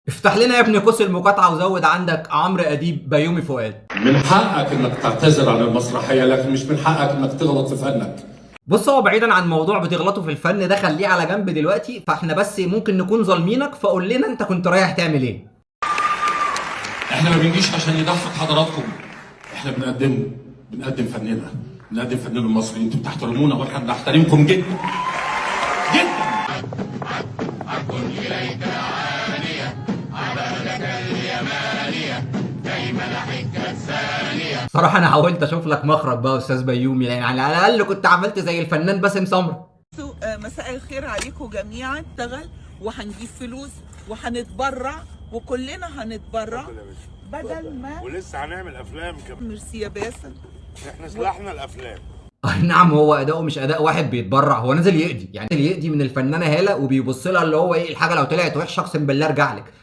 افتح لنا يا ابني قوس المقاطعة وزود عندك عمرو اديب بيومي فؤاد. من حقك انك تعتذر عن المسرحية، لكن مش من حقك انك تغلط في فنك. بص، هو بعيدا عن موضوع بتغلطوا في الفن ده، خليه على جنب دلوقتي، فاحنا بس ممكن نكون ظالمينك، فقول لنا انت كنت رايح تعمل ايه؟ احنا ما بنجيش عشان نضحك حضراتكم، احنا بنقدم فننا، بنقدم فننا المصري. انتوا بتحترمونا واحنا بنحترمكم جدا جدا. صراحة انا حاولت اشوف لك مخرج بقى يا استاذ بيومي، يعني على الاقل كنت عملت زي الفنان باسم سمرة. مساء الخير عليكم جميعا. اشتغل وهنجيب فلوس وهنتبرع، وكلنا هنتبرع بدل ما ولسه هنعمل افلام كمان. ميرسي يا باسم. احنا سلاحنا الافلام. اي نعم، هو اداؤه مش اداء واحد بيتبرع، هو نازل يقضي، يعني نازل يقضي من الفنانة هاله وبيبص لها اللي هو ايه الحاجة لو طلعت وحشة اقسم بالله ارجع لك.